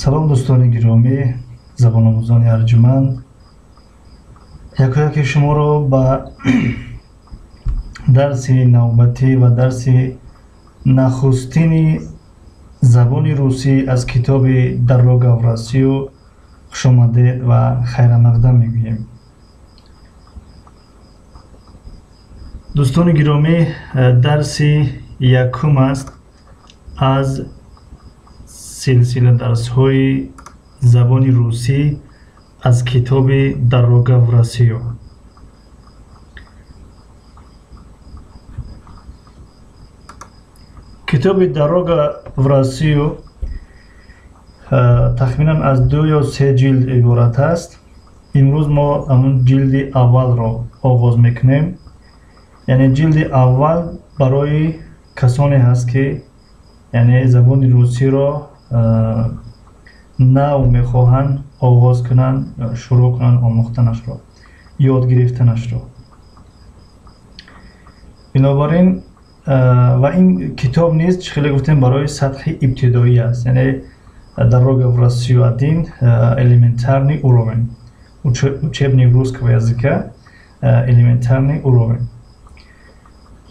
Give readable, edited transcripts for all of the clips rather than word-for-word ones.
Салом, дӯстони гиромӣ, забономӯзони арҷуманд. Якояке шуморо ба дарси навбатӣ ва дарси нахустини забони русӣ аз китоби «Дорога в Россию» хушомадед ва хайрамақдам мегӯем. Дӯстони гиромӣ, дарси якум аст аз силсила дарсҳои забони русӣ аз китоби «Дорога в Россию». Китоби «Дорога в Россию» тахминан аз ду ё се ҷилд иборат аст. Имрӯз мо ҳамун ҷилди аввалро оғоз мекунем. Яъне ҷилди аввал барои касоне ҳаст, ки яъне забони русиро нав мехоҳанд оғоз кунанд, шурӯъ кунанд омӯхтанашро, ёд гирифтанашро. Бинобар ин ва ин китоб низ, чӣ хеле гуфтем, барои сатҳи ибтидоӣ аст, яъне «Дорога в Россию один», элементарный уровень, учебник русского языка, элементарный уровень.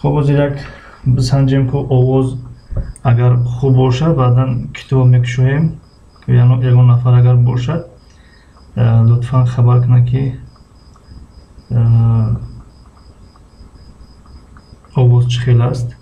Хуб, ҳозир як бисанҷем, ку овоз агар хуб бошад, баъдан китобо мекушоем. Ягон нафар агар бошад, лутфан хабар кунад, ки овоз чӣ хел аст.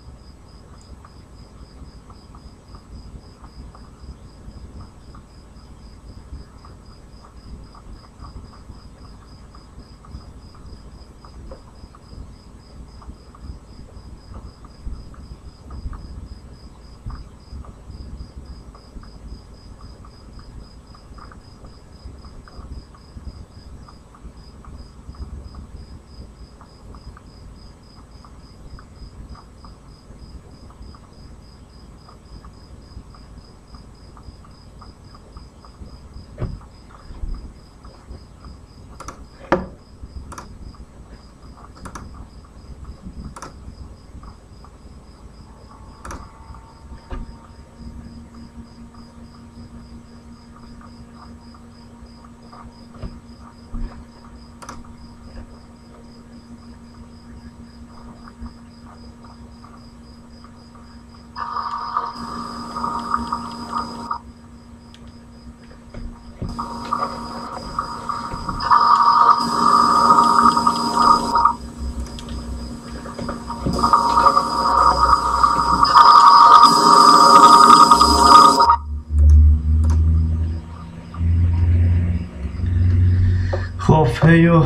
Хоб, фею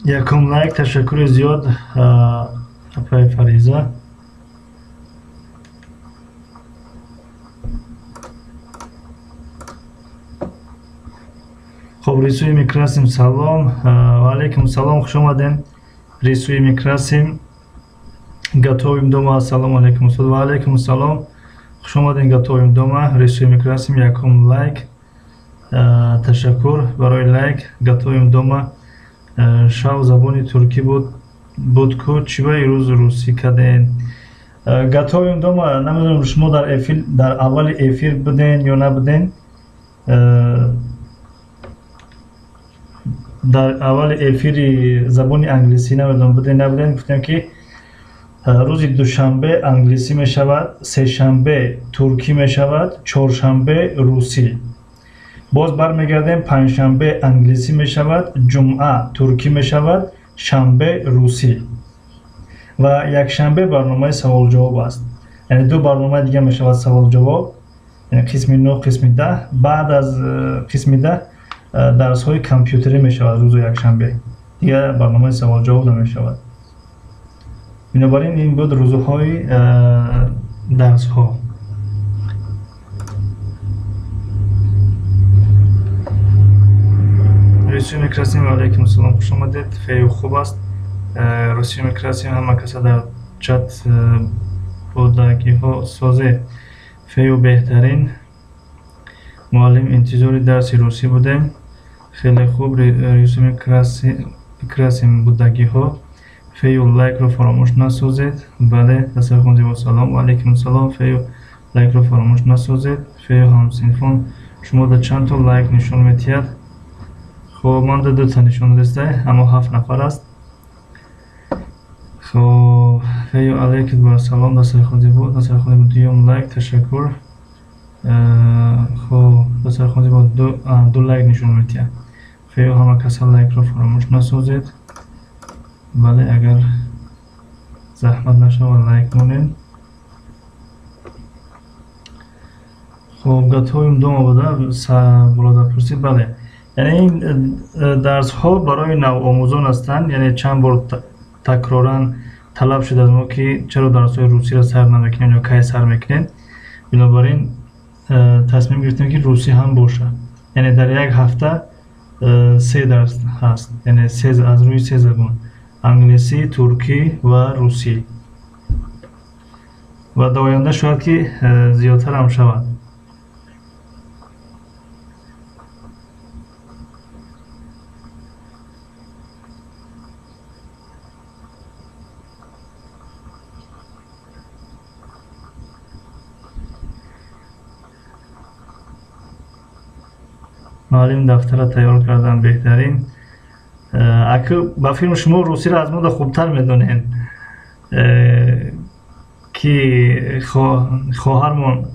якум лайк, ташаккури зиёд, апаи Фариза. Хоб, рисуем и красим, салом. Ва алайкум салом, хуш омадем. Рисуем и красим, готовим дома. Ассалому алайкум, устод. Ва алайкум салом, хуш омадем. Готовим дома, рисуем и красим, якум лайк. Ташаккур барои лайк. Готовим дома. Шав забони туркӣ буд ку, чӣ ба ирӯз русӣ кардем? Готовим дома, намедонам, шумо дар эфир, дар аввали эфир буден ё набуден. Дар аввали эфири забони англисӣ, намедонам, буден, набуден, гуфтем, ки рӯзи душанбе англисӣ мешавад, сешанбе туркӣ мешавад, чоршанбе русӣ. Боз бармегардем, панҷшанбе англисӣ мешавад, ҷумъа туркӣ мешавад, шанбе русӣ ва якшанбе барномаи саволҷавоб аст. Яъне ду барномаи дига мешавад саволҷавоб, қисми 9, қисми 10. Баъд аз қисми 10 дарсҳои компютерӣ мешавад рӯзу якшанбе, дигар барномаи саволҷавоб намешавад. Бинобар ин, ин буд рӯзҳои дарсҳо. Рисуем и красим, алайкум салом, хуш омадед. Фею хуб аст. Рисуем и красим, ҳама каса дар чат будагиҳо созе. Фею беҳтарин муаллим, интизори дарси русӣ будем. Хеле хуб. Рисуем и красим, будагиҳо. Фею, лайкро фаромӯш насозед. Бале, дастархон зебо. Салом, алайкум салом. Фею, лайкро фаромӯш насозед. Фею, ҳамсинфон Шумо да чанд то лайк нишон метиҳад? Хоб, ман да дута нишон додеста, аммо 7 нафар аст. Хоб, фею алейкум ва салом, дастархон зебо, дастархон зебо, дуюм лайк, ташаккур. Хоб, дастархон зебо ду лайк нишон метиҳад. Фею ҳама каса лайкро фаромӯш насозед. Бале, агар заҳмат нашавад лайк монед. Хоб, готовим дома буда болода пурсид. Бале, яъне ин дарсҳо барои навомӯзон ҳастанд, яъне чанд бор такроран талаб шуд аз мо, ки чаро дарсҳои русиро сар намекунем ё кай сар мекунем. Бинобар ин тасмим гирифтем, ки русӣ ҳам бошад. Яъне дар як ҳафта 3 дарс ҳаст, яъне аз рӯи 3 забон: англисӣ, туркӣ ва русӣ. Ва дар оянда шояд ки зиёдтар ҳам шавад. Муаллим, дафтара тайёр кардан беҳтарин. Аку ба филм шумо русиро аз мо да хубтар медонед, ки хоҳармон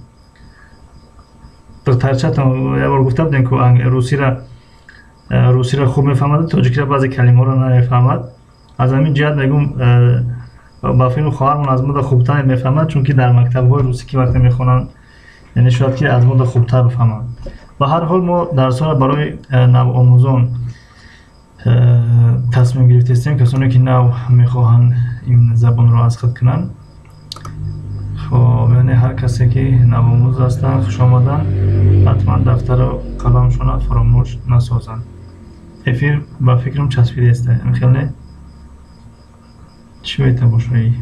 духтарчатон як бор гуфта будем, ку русиро хуб мефаҳмад, тоҷикиро баъзе калимаҳоро намефаҳмад. Аз ҳамин ҷиҳат мегӯм, ба филм хоҳармон аз мо да хубтар мефаҳмад, чунки дар мактабҳои русӣ ки вақте мехонанд, яъне шояд ки аз мо да хубтар бифаҳманд. Ба ҳар ҳол мо дарсҳоро барои навомӯзон тасмим гирифтаистем, касоне ки нав мехоҳанд ин забонро аз худ кунанд. Хоб, яъне ҳар касе ки навомӯз ҳастанд, хуш омаданд, ҳатман дафтару қаламшонро фаромӯш насозанд. Эфир ба фикрам часпидааст, хел не? Чӣ метабошоӣ?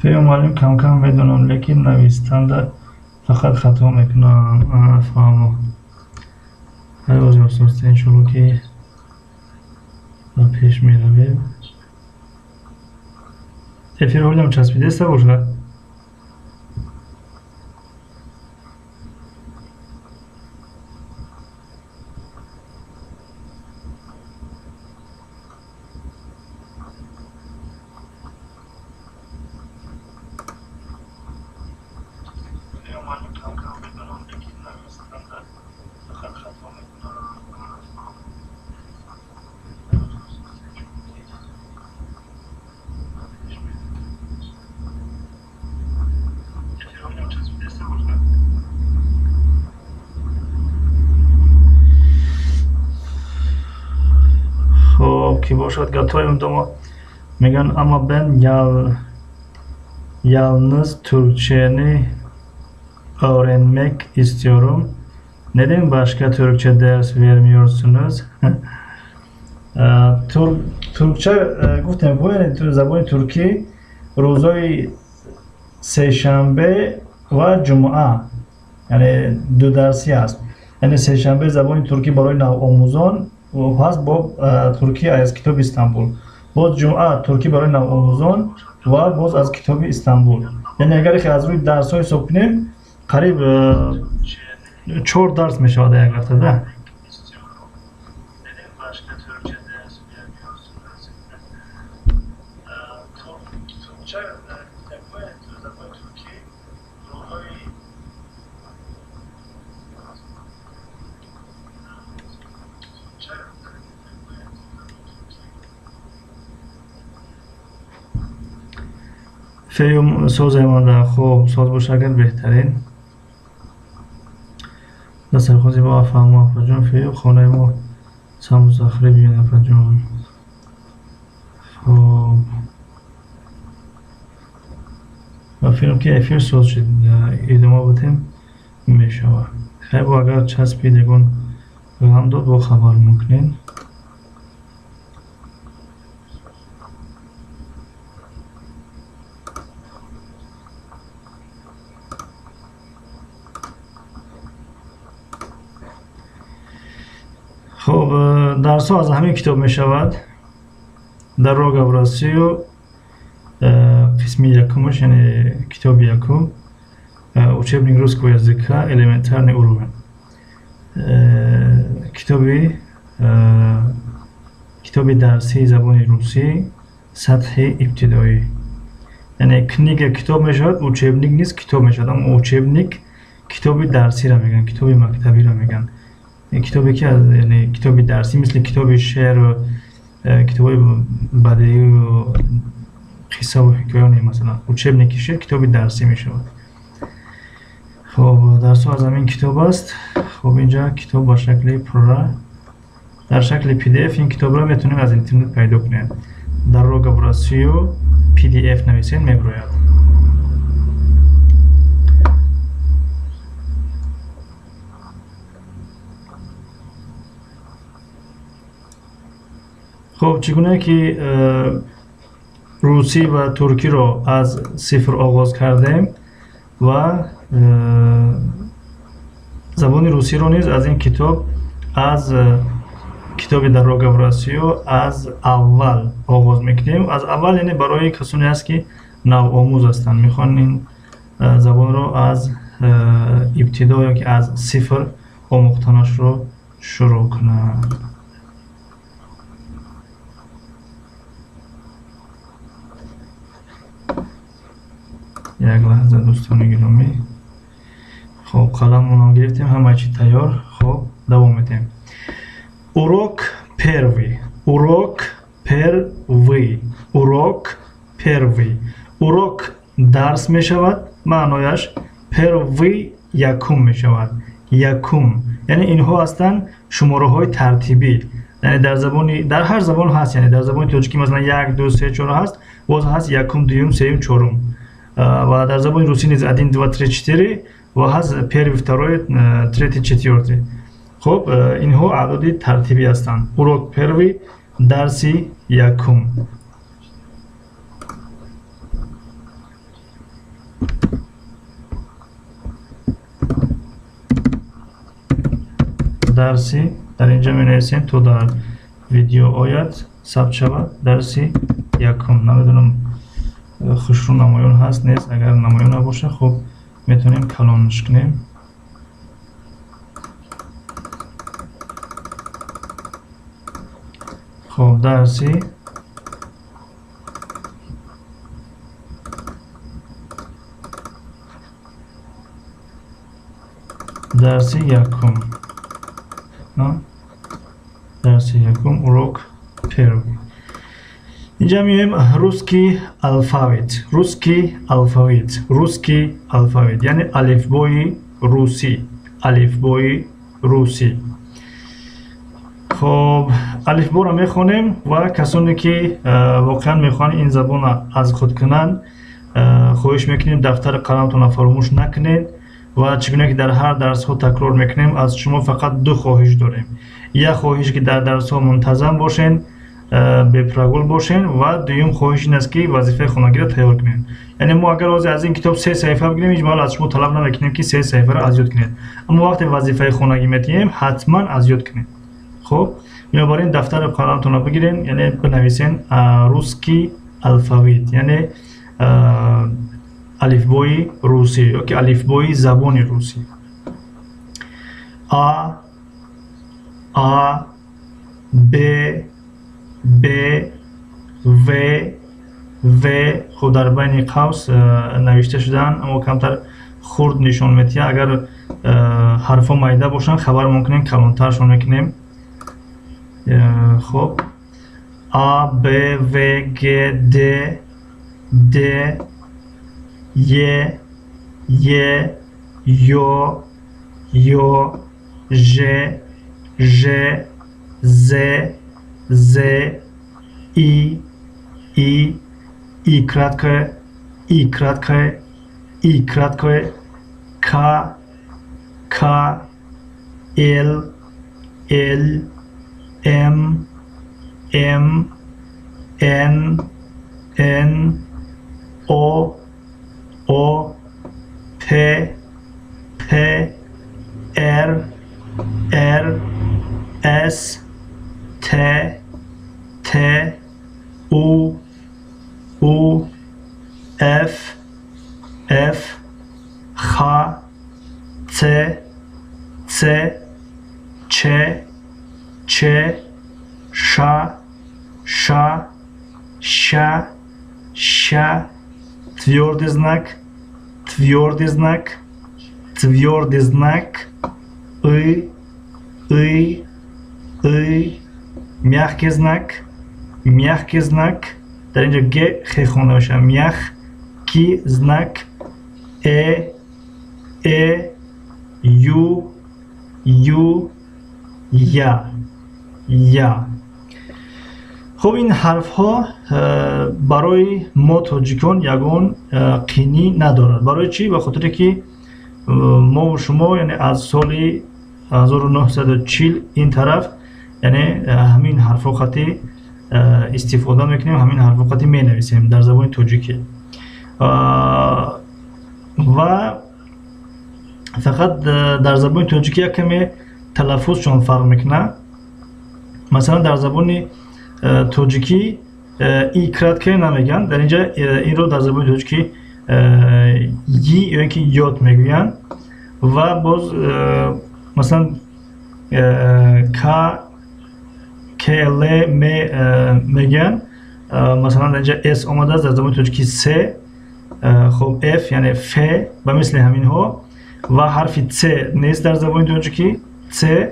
Фею муаллим, кам-кам медонам, лекин навистанда фақат хато мекунам. Фаҳмо. Ҳай, оҳиста иншоалло ки ба пеш меравем. Эфир ҳолиам часпидаеста бошад? Ки бошад, готовим дома мегӯянд, аммо ben yalnız Türkçeni öğrenmek istiyorum. Neden başka Türkçe ders vermiyorsunuz? Türkçe гуфтем, яъне забони туркӣ рӯзҳои сешанбе ва ҷумъа, яъне дударсӣ аст. Яъне сешанбе забони туркӣ барои навомӯзон ҳаст бо туркӣ аз китоби Истанбул. Боз ҷумъа туркӣ барои навомӯзон ва боз аз китоби Истанбул. Яъне агар аз рӯи дарсҳо ҳисоб кунем, қариб 4 дарс мешавад як ҳафтада. Феюм созаймонда. Хуб, соз боша агар беҳтарин. Дастархози мо фаҳмо апаҷон. Фею хонаи мо самбусахӯрӣ биён апаҷон. Хуб, ва филм ки эфир соз шуд, идома будем мешавад. Хайр, бо агар часпид ягон ғам дод, бо хабар мекунед. Хуб, дарсҳо аз ҳамин китоб мешавад. Дорога в Россию, қисми якумаш, яъне китоби якум, учебник русского языка, элементарный уровень. Китоби дарсии забони русӣ, сатҳи ибтидоӣ. Яъне книга китоб мешавад, учебник низ китоб мешавад, аммо учебник китоби дарсиро мегӯянд, китоби мактабиро мегӯянд. Китобе ки яъне китоби дарсӣ, мисли китоби шеъру китобҳои бадеию қиссаву ҳикоя не, масалан учебники шеър китоби дарсӣ мешавад. Хуб, дарсҳо аз ҳамин китоб аст. Хуб, инҷа китоб ба шакли пурра, дар шакли PDF ин китобро метавонем аз интернет пайдо кунем. Дорога в Россию PDF нависем, мебирояд. Хуб, чӣ гуна ки русӣ ва туркиро аз сифр оғоз кардем ва забони русиро низ аз ин китоб, аз китоби Дорога в Россию аз аввал оғоз мекунем. Аз аввал, яъне барои касоне аст ки навомӯз ҳастанд, мехоҳанд ин забонро аз ибтидо ё ки аз сифр омӯхтанашро шурӯъ кунанд. Як лаҳза дӯстони гиромӣ. Хуб, қаламонам гирифтем, ҳама чи тайёр. Хуб, давом медиҳем. Урок первый. Урок первый. Урок первый. Урок дарс мешавад, маънояш первый якум мешавад. Якум. Яъне инҳо ҳастанд шумораҳои тартибӣ. Яъне дар забони, дар ҳар забон ҳаст, яъне дар забони тоҷикӣ масалан 1, 2, 3, 4 ҳаст, боз ҳаст якум, дуюм, сеюм, чорум. Ва дар забони русӣ низ 1, 2, 3, 4 ва ҳаст первый, второй, третий, четвёртый. Хуб, инҳо аъдоди тартибӣ ҳастанд. Урок первый, дарси якум. Дарси дар инҷа менависем то дар видео ояд, сабт шавад. Дарси якум. Намедонам хушрӯ намоён ҳаст нест, агар намоён набошад, хуб метавонем калонш кунем. Хуб, дарси якум. Дарси якум, урок первый. Инҷа меоем русский алфавит. Русский алфавит. Русский алфавит. Яъне алифбои русӣ. Алифбои русӣ. Хуб, алифборо мехонем ва касоне ки воқеан мехоҳанд ин забонро аз худ кунанд, хоҳиш мекунем дафтари қаламтонро фаромӯш накунед ва чӣ гуна ки дар ҳар дарсҳо такрор мекунем, аз шумо фақат ду хоҳиш дорем. Як хоҳиш ки дар дарсҳо мунтазам бошед, бепрогул бошен, ва дуюм хоҳиш ин аст ки вазифаи хонагиро тайёр кунед. Яъне мо агар ҳозир аз ин китоб 3 саҳифа бигирем, ҳеҷ маҳал аз шумо талаб намекунем ки 3 саҳифаро аз ёд кунед. Аммо вақте вазифаи хонагӣ метиҳем, ҳатман аз ёд кунед. Хуб, бинобар ин дафтари қаламтонро бигирен, яъне бинависен русский алфавит, яъне алифбои русӣ ё ки алифбои забони русӣ. А, А, Б, Б, В, В. Хуб, дар байни қавс навишта шудаанд, аммо камтар хурд нишон медиҳад. Агар ҳарфҳо майда бошанд, хабар мумкунем калонтаршон мекунем. Хуб, А, Б, В, Г, Д, Д, Е, Е, Ё, Ё, Ж, Ж, З, З, И, И, И краткое, И краткое, И краткое, К, К, Л, Л, М, М, Н, Н, О, О, П, П, Р, Р, С, Т, Т, У, У, Ф, Ф, Х, Ц, Ц, Ч, Ч, Ш, Ш, Ш, Ш, твёрдый знак, твёрдый знак, твёрдый знак, И, И, И, мягкий знак, мягкий знак, дар инҷо Г Х хонда мешавад, мягкий знак, Э, Э, Ю, Ю, Я, Я. Хуб, ин ҳарфҳо барои мо тоҷикон ягон қинӣ надорад. Барои чӣ? Ба хотире ки мову шумо, яъне аз соли 1940 ин тараф, яъне ҳамин ҳарфҳо хатӣ истифода мекунем, ҳамин ҳарфҳо хатӣ менависем дар забони тоҷикӣ. Ва фақат дар забони тоҷикӣ як каме талаффузшон фарқ мекунад. Масалан, дар забони тоҷикӣ и краткое намегӯянд. Дар инҷа инро дар забони тоҷикӣ йи ё ин ки ёд мегӯянд. Ва боз, масалан, к, к, л, м мегӯянд. Масалан, дар инҷа с омадааст, дар забони тоҷикӣ с, хуб, ф, яъне ф, ба мисли ҳаминҳо. Ва ҳарфи ц нест дар забони тоҷикӣ, ц.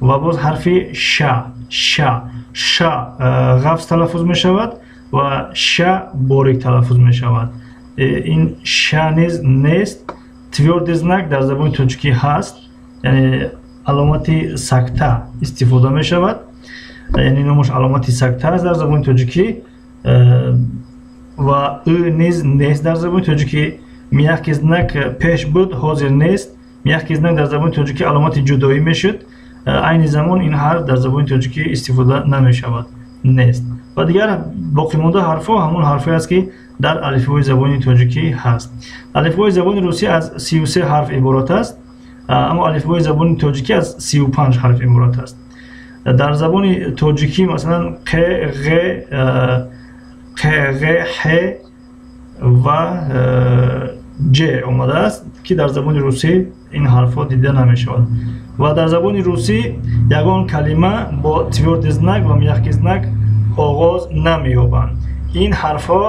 Ва боз ҳарфи ша, ша, ша ғафз талаффуз мешавад ва ша борик талаффуз мешавад. Ин ша низ нест. Твёрдый знак дар забони тоҷикӣ ҳаст, яъне аломати сакта истифода мешавад, яъне номаш аломати сакта аст дар забони тоҷикӣ. Ва ы низ нест дар забони тоҷикӣ. Мягкий знак пеш буд, ҳозир нест. Мягкий знак дар забони тоҷикӣ аломати ҷудоӣ мешуд. Айни замон ин ҳарф дар забони тоҷикӣ истифода намешавад, нест. Ва дигар боқимонда ҳарфҳо ҳамон ҳарфҳое аст, ки дар алифбои забони тоҷикӣ ҳаст. Алифбои забони русӣ аз 33 ҳарф иборат аст, аммо алифбои забони тоҷикӣ аз 35 ҳарф иборат аст. Дар забони тоҷикӣ, масалан, қ, ғ, қ, ғ, ҳ ва ҷ омадааст, ки дар забони русӣ ин ҳарфҳо дида намешавад. Ва дар забони русӣ ягон калима бо твёрдый знак ва мягкий знак оғоз намеёбанд. Ин ҳарфҳо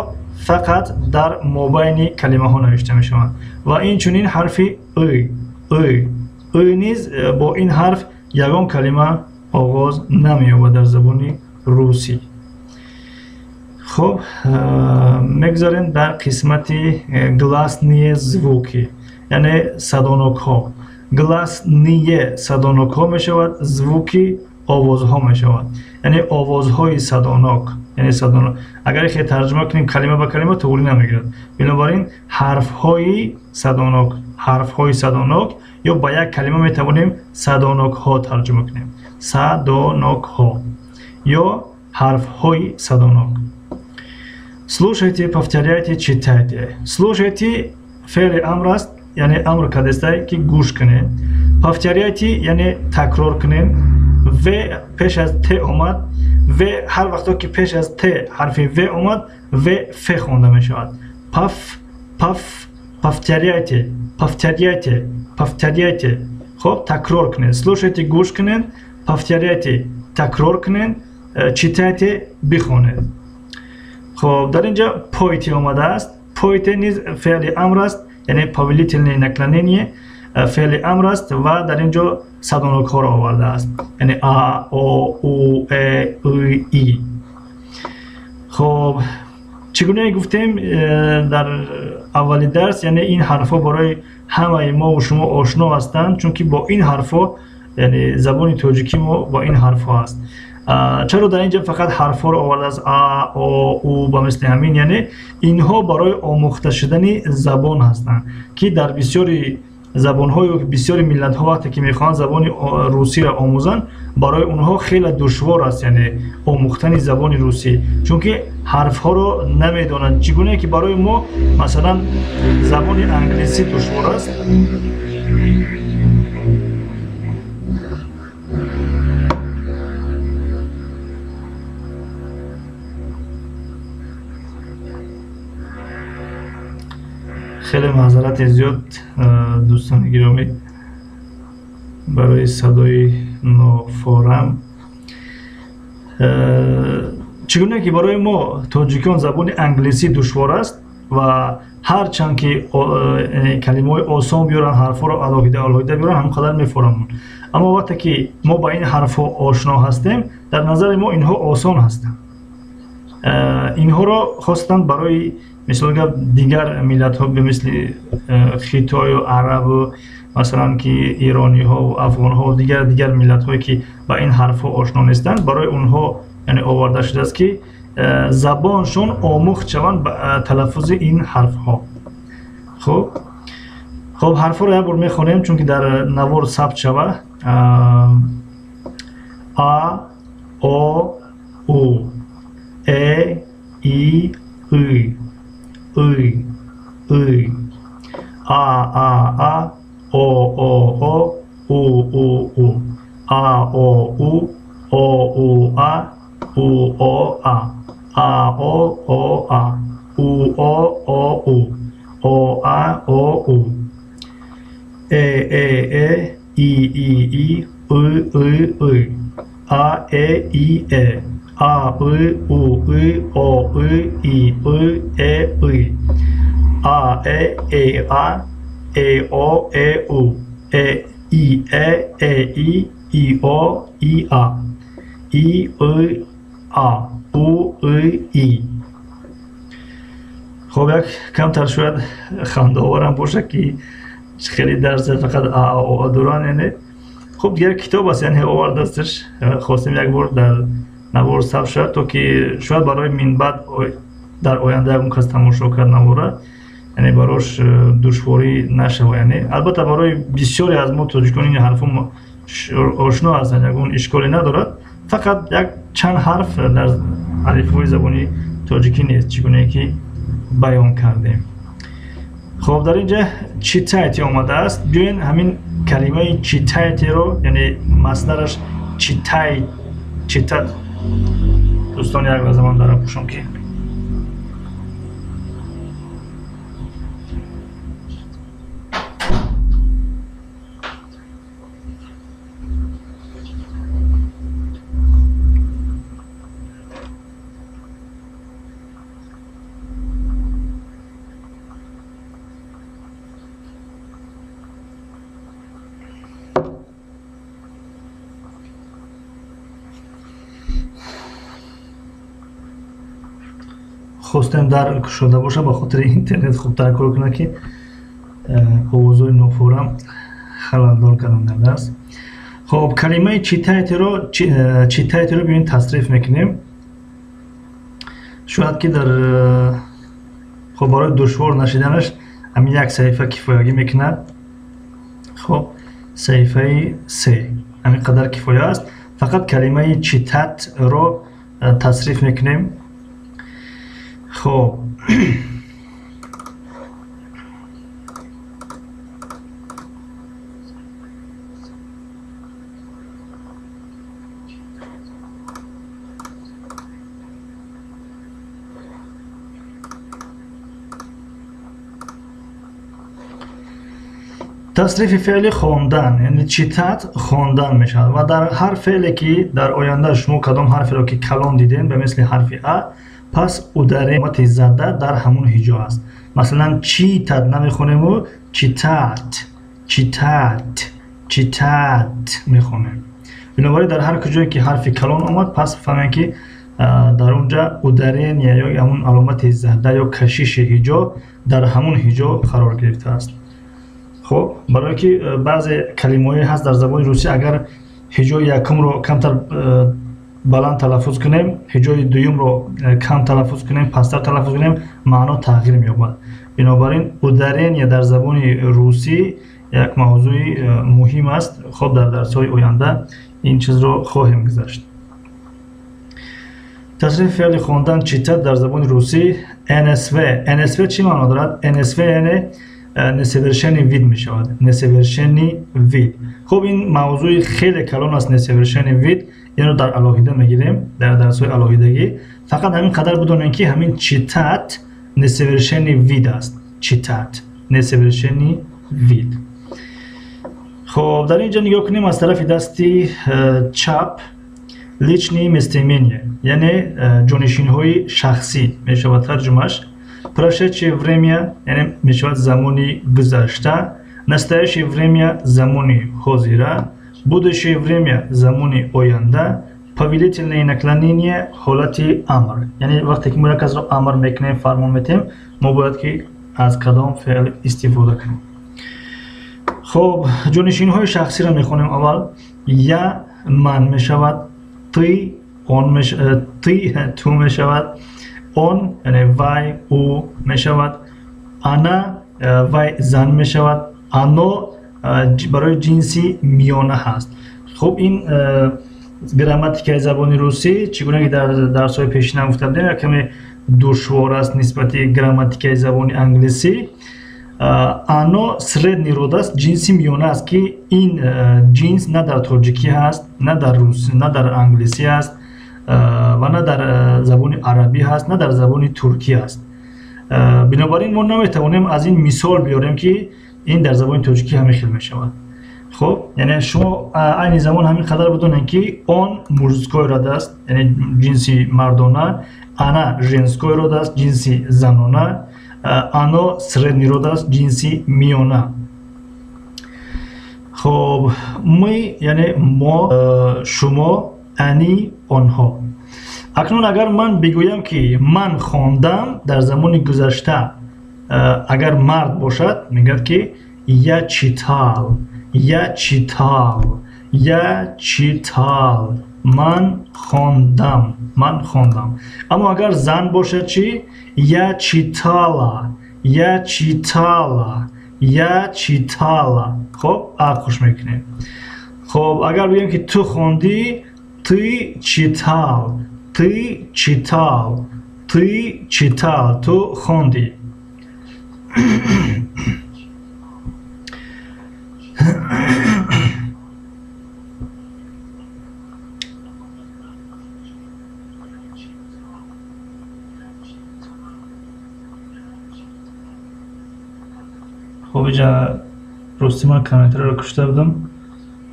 фақат дар мобайни калимаҳо навишта мешаванд. Ва инчунин ҳарфи ы, ы, ы низ, бо ин ҳарф ягон калима оғоз намеёбад дар забони русӣ. Хуб, мегузарем дар қисмати гласные звуки, яъне садонокҳо. Гласные садонокҳо мешавад, звуки овозҳо мешавад, яъне овозҳои садонок. Яъне садонок, агар хе тарҷума кунем калима ба калима, туғрӣ намегирад. Бинобар ин ҳарфҳои садонок, ҳарфҳои садонок ё ба як калима метавонем садонокҳо тарҷума кунем, садонокҳо ё ҳарфҳои садонок. Слушайте, повторяйте, читайте. Слушайте феъли амр аст, яъне амр кардестай, ки гӯш кунед. Повторяйте, яъне такрор кунем. В пеш аз т омад. В, ҳар вақто ки пеш аз т ҳарфи в омад, в ф хонда мешавад. Паф, паф, повторяйте, повторяйте, повторяйте. Хоб, такрор кунед. Слушайте гӯш кунед, повторяйте такрор кунед, читайте бихонед. Хоб, дар инҷа пойте омадааст. Пойте низ феъли амр аст, яъне повелительное наклонение, феъли амр аст ва дар ин ҷо садонокҳоро овардааст, яъне а, о, у, э, ы, и. Хоб, Чӣ гуна гуфтем дар аввали дарс, яъне ин ҳарфҳо барои ҳамаи мо ва шумо ошно ҳастанд, чунки бо ин ҳарфҳо, яъне забони тоҷикӣ мо бо ин ҳарфҳо аст. Чаро дар инҷа фақат ҳарфҳоро овардааст а, о, у ба мисли ҳамин? Яъне инҳо барои омӯхта шудани забон ҳастанд, ки дар бисёри забонҳою бисёри миллатҳо вақте ки мехоҳанд забони русиро омӯзанд, барои онҳо хеле душвор аст, яъне омӯхтани забони русӣ, чунки ҳарфҳоро намедонанд. Чӣ гуна ки барои мо масалан забони англисӣ душвор аст, хеле маъзарати зиёд дӯстони гиромӣ барои садои нофорам. Чӣ гуна ки барои мо тоҷикон забони англисӣ душвор аст ва ҳарчанд ки калимаҳои осон биёранд, ҳарфҳоро алоҳида алоҳида биёранд, ҳам қадар мефорамон. Аммо вақте ки мо ба ин ҳарфҳо ошно ҳастем, дар назари мо инҳо осон ҳастанд. Инҳоро хостанд барои мисол гап дигар миллатҳо ба мисли хитою арабу масалан ки ирониҳо, афғонҳо, дигар миллатҳое ки ба ин ҳарфҳо ошно нестанд, барои онҳо яъне оварда шудааст ки забоншон омӯхт шаванд ба талаффузи ин ҳарфҳо. Хуб, ҳарфҳоро як бор мехонем, чунки дар навор сабт шава. А, О, У, Э, И, И, И, И, А, А, А, О, О, О, У, У, У, А, О, У, О, У, А, У, О, А, А, О, О, А, У, О, О, У, О, А, О, У, Э, Э, Э, И, И, И, И, И, И, А, Э, И, Э, А, И, У, И, О, И, И, И, Э, И, А, Э, Э, А, Э, О, Э, У, Э, И, Э, Э, И, И, О, И, А, И, И, А, У, И, И. Хуб, як камтар шояд хандаоварам бошад, ки хеле дарс фақат А, О, А доранд, яъне хуб дигар китоб аст, яъне овардасташ, хостем як бор дар навор сабт шавад, то ки шояд барои минбаъд дар оянда ягон кас тамошо кард навора, яъне барош душворӣ нашава. Яъне албатта барои бисёре аз мо тоҷикон ин ҳарфҳо ошно ҳастанд, ягон ишколе надорад, фақат як чанд ҳарф дар алифбои забони тоҷикӣ нест, чӣ гунае ки баён кардем. Хуб, дар инҷа читайте омадааст. Биёен ҳамин калимаи читайтеро, яъне масдараш читай, читат. Дӯстон, як лаҳза ман дара пӯшам ки хостем дар кушода боша, ба хотири интернет хубтар кор кунад, ки овозҳои нофорам халалдор кардан дар дарс. Хуб, калимаи читайтеро, читайтеро биён тасриф мекунем. Шояд ки дар хуб барои душвор нашиданаш ҳамин як саҳифа кифоягӣ мекунад. Хуб, саҳифаи 3 ҳамин қадар кифоя аст. Фақат калимаи читатро тасриф мекунем. Хуб, тасрифи феъли хондан, яъне читат хондан мешавад ва дар ҳар феъле ки дар оянда шумо кадом ҳарферо ки калон дидем, ба мисли ҳарфи а, пас ударение зада дар ҳамон ҳиҷо аст. Масалан, читат намехонему, читат, читат, читат мехонем. Бинобар ин дар ҳар куҷое ки ҳарфи калон омад, пас фаҳмем ки Дар онҷа ударение ё ҳамун аломати зада ё кашиши ҳиҷо дар ҳамун ҳиҷо қарор гирифтааст. Хуб, барое ки баъзе калимаҳое ҳаст дар забони русӣ, агар ҳиҷои якумро камтар баланд талаффуз кунем, ҳиҷои дуюмро кам талаффуз кунем, пасттар талаффуз кунем, маъно тағйир меёбад. Бинобар ин ударение дар забони русӣ як мавзӯи муҳим аст. Хоб, дар дарсҳои оянда ин чизро хоҳем гузашт. Тасрифи феъли хондан читать дар забони русӣ НСВ. НСВ чӣ маъно дорад? НСВ яъне несовершенный вид мешавад. Несовершенный вид. Хуб, ин мавзӯи хеле калон аст, несовершенный вид. Инро дар алоҳида мегирем, дар дарсҳои алоҳидагӣ. Фақат ҳамин қадар бидонем, ки ҳамин читать несовершенный вид аст. Читать несовершенный вид. Хоб, дар ин ҷо нигоҳ кунем, аз тарафи дасти чап личные местоимения, яъне ҷонишинҳои шахсӣ мешавад тарҷумаш. Прошедшее время, яъне мешавад замони гузашта, настоящее время замони ҳозира, будущее время замони оянда, повелительное наклонение ҳолати амр. Яъне вақте ки мо як касро амр мекунем, фармон метиҳем, мо бояд ки аз кадом феъл истифода кунем. Хоб, ҷонишинҳои шахсиро мехонем аввал. Я ман мешавад, ты он ты ту мешавад, он яъне вай, ӯ мешавад, она вай зан мешавад, оно барои ҷинси миёна ҳаст. Хуб, ин грамматикаи забони русӣ, чӣ гуна ки дар дарсҳои пешина гуфта будем, як каме душвор аст нисбати грамматикаи забони англисӣ. Оно средний род аст, ҷинси миёна аст, ки ин ҷинс на дар тоҷикӣ ҳаст, на дар рус, на дар англисӣ ҳаст ва на дар забони арабӣ ҳаст, на дар забони туркӣ ҳаст. Бинобар ин мо наметавонем аз ин мисол биёрем, ки ин дар забони тоҷикӣ ҳамин хел мешавад. Хуб, яъне шумо айни замон ҳамин қадар бидонед, ки он мужской род аст, яъне ҷинси мардона, она женской род аст, ҷинси занона, оно средний род аст, ҷинси миёна. Хоб, мы яъне мо, шумо, они онҳо. Акнун агар ман бигӯям, ки ман хондам дар замони гузашта, агар мард бошад, мегӯяд ки я читал, я читал, я читал, ман хондам, ман хондам. Аммо агар зан бошад чӣ? Я читала, я читала, я читала. Хоб, а хуш мекунем. Хоб, агар бигӯем, ки ту хондӣ, ты читал, ты читал, ты читал, ту хондӣ. Хоб, иҷа рости ман комментариро кушта будам,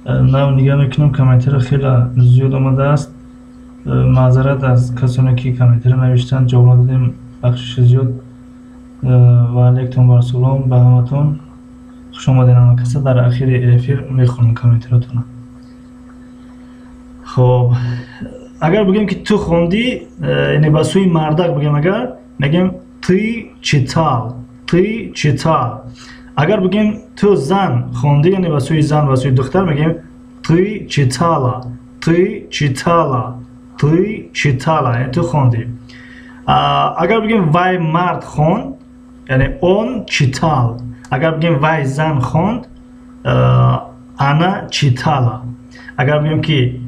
нав нигоҳ мекунам, комментариро хеле зиёд омадааст. Маъзарат аз касоне ки комментариро навиштанд, ҷавоб надодем, бахшиши зиёд. Ва алайкум вассалом ба ҳаматон, хуш омадед ҳама каса. Дар ахири эфир мехонам комментариотона. Хоб, агар бигӯем, ки ту хондӣ, яъне ба сӯи мардак бигӯем, агар мегӯем ты читал, ты читал. Агар бигӯем ту зан хондӣ, яъне ба сӯи зан, ба сӯи духтар, мегӯем ты читала, ты читала, ты читала, яъне ту хондӣ. Агар бигӯем вай мард хонд, яъне он читал. Агар бигӯем вай зан хонд, она читала. Агар бигӯем ки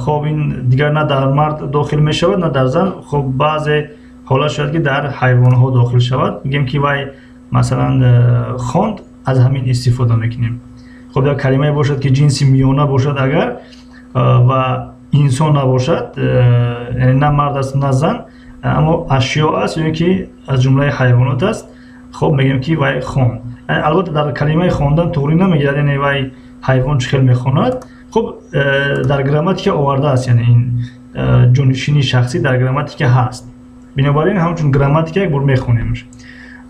хоб, ин дигар на дар мард дохил мешавад, на дар зан, хоб, баъзе ҳолат шояд ки дар ҳайвонҳо дохил шавад, мегӯем ки вай масалан хонд, аз ҳамин истифода мекунем. Хоб, як калимае бошад, ки ҷинси миёна бошад агар ва инсон набошад, яъне на мард аст, на зан, аммо ашё аст ё ки аз ҷумлаи ҳайвонот аст, хоб, мегӯем ки вай хонд. Албатта дар калимаи хондан туғрӣ намегирад, яъне вай ҳайвон чӣ хел мехонад. Хуб, дар грамматика овардааст, яъне ин ҷонишини шахсӣ дар грамматика ҳаст. Бинобар ин ҳамчун грамматика як бор мехонемш.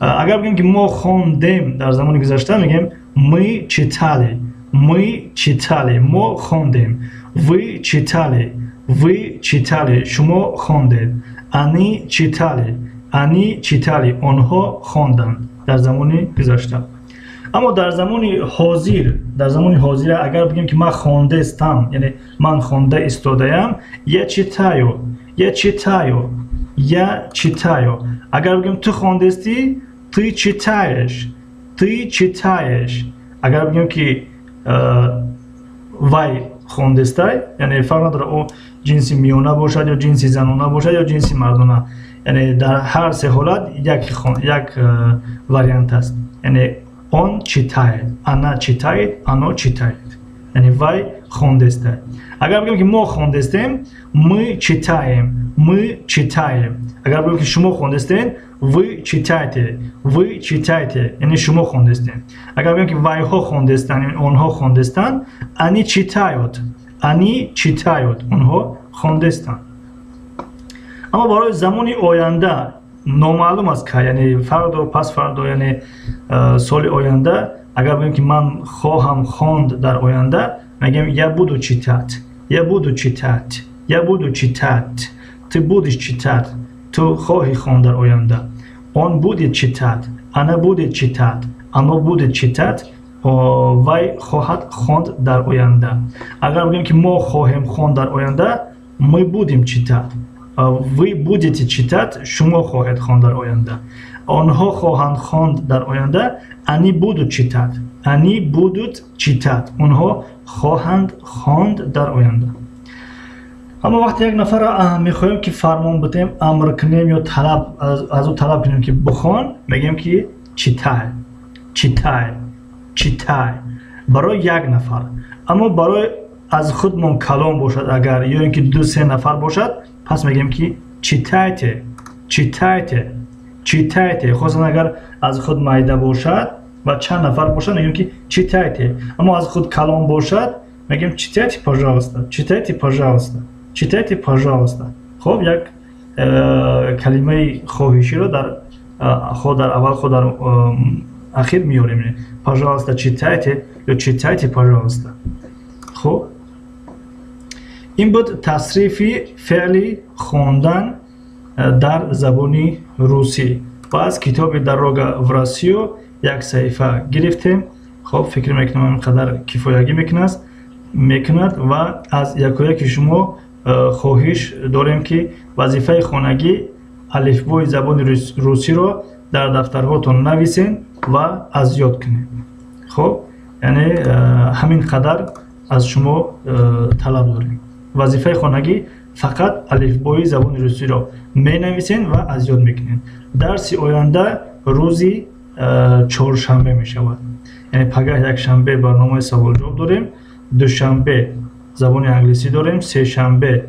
Агар бигӯем, ки мо хондем дар замони гузашта, мегӯем мы читали, мы читали, мо хондем, вы читали, Вы читали, шумо хондед. Они читали, они читали, онҳо хонданд дар замони гузашта. Аммо дар замони ҳозир, дар замони ҳозир агар бигем ки ман хондаистам, яъне ман хонда истодаям, я читаю, я читаю, я читаю. Агар бигем ту хондаистӣ, ты читаешь, ты читаешь. Агар бигем ки вай хондестай, яъне фарқ надорад ӯ ҷинси миёна бошад ё ҷинси занона бошад ё ҷинси мардона, яъне дар ҳар се ҳолат як вариант аст. Яъне он читает, она читает, оно читает, яъне вай хондестай. Агар бигем ки мо хондестем, мы читаем, мы читаем. Агар бигем ки шумо хондестем, вы читаете, вы читаете, яъне шумо хондестем. Агар бигем ки вайҳо хондестанд, яъне онҳо хондестанд, они читают, они читают, онҳо хондестанд. Аммо барои замони оянда номаълум аст ка, яъне фардо, пас фардо, яъне соли оянда, агар бигем ки ман хоҳам хонд дар оянда, мегӯем я буду читать, я буду читать, я буду читать, ты будешь читать, ту хоҳӣ хонд дар оянда. Он будет читать, она будет читать, оно будет читать, вай хоҳад хонд дар оянда. Агар бигем ки мо хоҳем хонд дар оянда, мы будем читать, вы будете читать, шумо хоҳед хонд дар оянда. Онҳо хоҳанд хонд дар оянда, они будут читать, они будут читать, онҳо хоҳанд хонд дар оянда. Аммо вақте як нафарро мехоҳем ки фармон бидем, амр кунем ё талаб аз ӯ талаб кунем ки бихон, мегӯем ки читай, читай, читай барои як нафар. Аммо барои аз худмон калон бошад агар, ё ин ки ду се нафар бошад, пас мегӯем ки читайте, читайте, читайте. Хусусан агар аз худ майда бошад ва чанд нафар бошад, мегӯем ки читайте. Аммо аз худ калон бошад, мегӯем читайте, пожалуйста, читайте, пожалуйста, читайте, пожалуйста. Хоб, як калимаи хоҳиширо дар хо дар аввал, хо дар ахир меорем. Пожалуйста, читайте ё читайте, пожалуйста. Хуб, ин буд тасрифи феъли хондан дар забони русӣ ва аз китоби «Дорога в Россию» як саҳифа гирифтем. Хоб, фикр мекунам, ин қадар кифоягӣ мекунад ва аз якояки шумо хоҳиш дорем ки вазифаи хонагӣ алифбои забони русиро дар дафтарҳотон нависен ва аз ёд кунед. Хоб, яъне ҳамин қадар аз шумо талаб дорем. Вазифаи хонагӣ фақат алифбои забони русиро менависен ва аз ёд мекунед. Дарси оянда рӯзи чоршанбе мешавад, яъне пагаҳ якшанбе барномаи саволҷавоб дорем, душанбе забони англисӣ дорем, сешанбе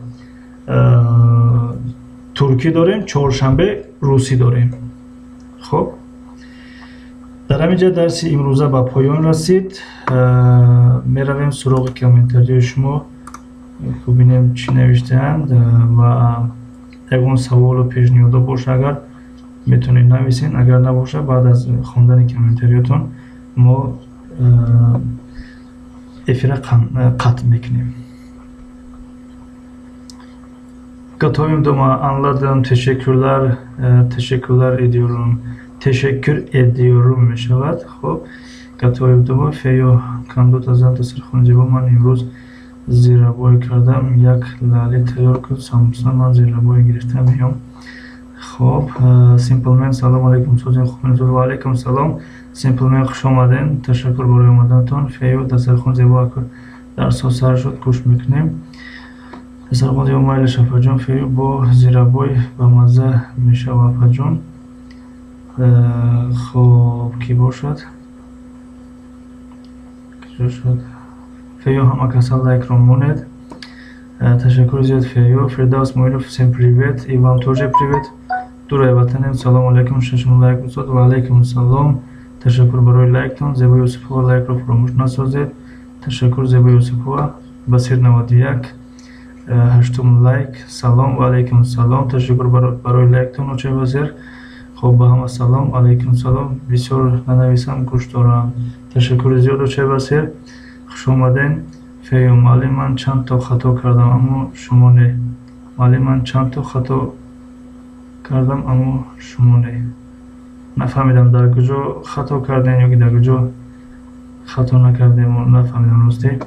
туркӣ дорем, чоршанбе русӣ дорем. Хуб, дар ҳамин ҷа дарси имрӯза ба поён расид. Меравем суроғи комментариҳои шумо, бубинем, чӣ навиштаанд ва ягон саволу пешниҳодо боша, агар метавонед, нависен. Агар набоша, баъд аз хондани комментариётон мо эфира қатъ мекунем. Готовим дома, anladım. Teşekkürler, teşekkürler ediyorum. Teşekkür ediyorum мешавад. Хуб, готовим дома. Феё кандот азан дастархони зебо. Ман имрӯз зирабой кардам. Як лали тайёр кун, самбуса, ман зирабой гирифта меём. Хуб, Simple, салом алейкум, созин хуб. Ва алейкум салом, Simple, хуш омаден. Ташаккур барои омаданатон. Феё, дастархон зебо, дарсҳо сар шуд, гӯш мекунем. Дастархон зебо, майли, шафаҷон. Фею, бо зирабой ба мазза мешава, апаҷон. Хуб, кӣ бошад, куҷо шуд Фею? Ҳама каса лайкро монед. Ташаккури зиёд, Фею. Фирдавс Муинов, всем привет, и вам тоже привет. Дурай ватанем, салом алейкум, шашум лайк устод. Ва алейкум салом, ташаккур барои лайктон. Зебо Юсупова, лайкро фаромӯш насозед. Ташаккур, Зебо Юсупова. Басир 91, ҳаштум лайк. Салом, ва алейкум салом, ташаккур барои лайктон, очай Басир. Хуб, ба ҳама салом, алейкум салом. Бисёр нанависам, гӯш дорам. Ташаккури зиёд, очай Басир, хуш омаден. Фею муаллим, ман чанд то хато кардам, аммо шумо не. Муаллим, ман чанд то хато кардам, аммо шумо не. Нафаҳмидам, дар куҷо хато кардем ё ки дар куҷо хато накардем, нафаҳмидам рости.